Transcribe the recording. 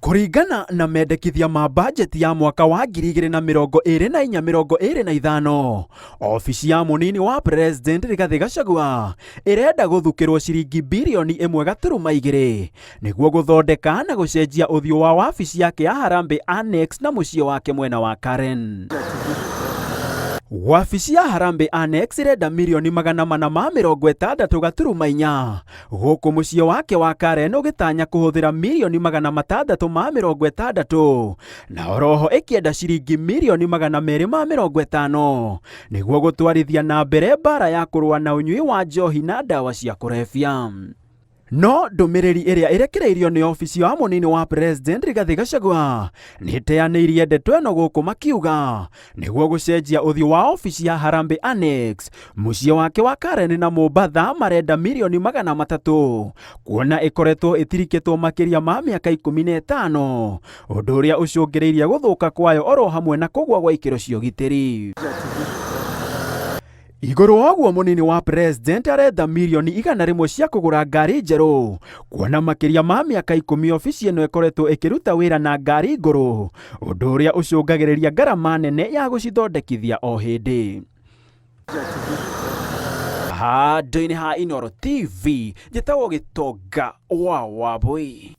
Kũringana na mendekithia ma bajeti ya mwaka wa 2024-25, obici ya mũnini wa President Rigathĩ Gachagua ĩrenda gũthukĩrwo ciringi birioni 1.2 nĩguo gũthondeka na gũcenjia ũthiũ wa wabici yake ya Harambee Annex na mũciĩ wake mwena wa Karen. Wabici ya Harambee Annex ĩrenda mirioni 460.4 gũkũ mũciĩ wake wa Karen ũgĩtanya kũhũthĩra mirioni 660 na oroho ĩkĩenda ciringi mirioni 250 nĩguo gũtwarithia na mbere mbara ya kũrũa na ũnyui wa njohi na ndawa cia kũrebia. No ndũmĩrĩri ĩrĩa ĩrekereirio nĩ obici ya mũnini wa President Rigathĩ Gachagua nĩĩteanĩirie ndeto ĩno gũkũ makiuga nĩguo gũcenjia ũthiũ wa obici ya Harambee Annex mũciĩ wake wa Karen na Mombatha marenda mirioni 300 kuona ĩkoretwo ĩtirikĩtwo makĩria ma mĩaka 15 ũndũ ũrĩa ũcũngĩrĩirie gũthũka kwayo oro hamwe na kũgũa gwa ikĩro cia ũgitĩri. Igũrũ wa ũguo mũnini wa President aretha mirioni 100 cia kũgũra ngari njerũ kuona makĩria ma mĩaka 10 obici ĩno ĩkoretwo ĩkĩruta wĩra na ngari ngũrũ ũndũ ũrĩa ũcũngagĩrĩria ngarama nene ya gũcithondekithia o hĩndĩ. Handũ-inĩ ha Inooro TV njĩtagwo Gĩtonga wa Wabũi.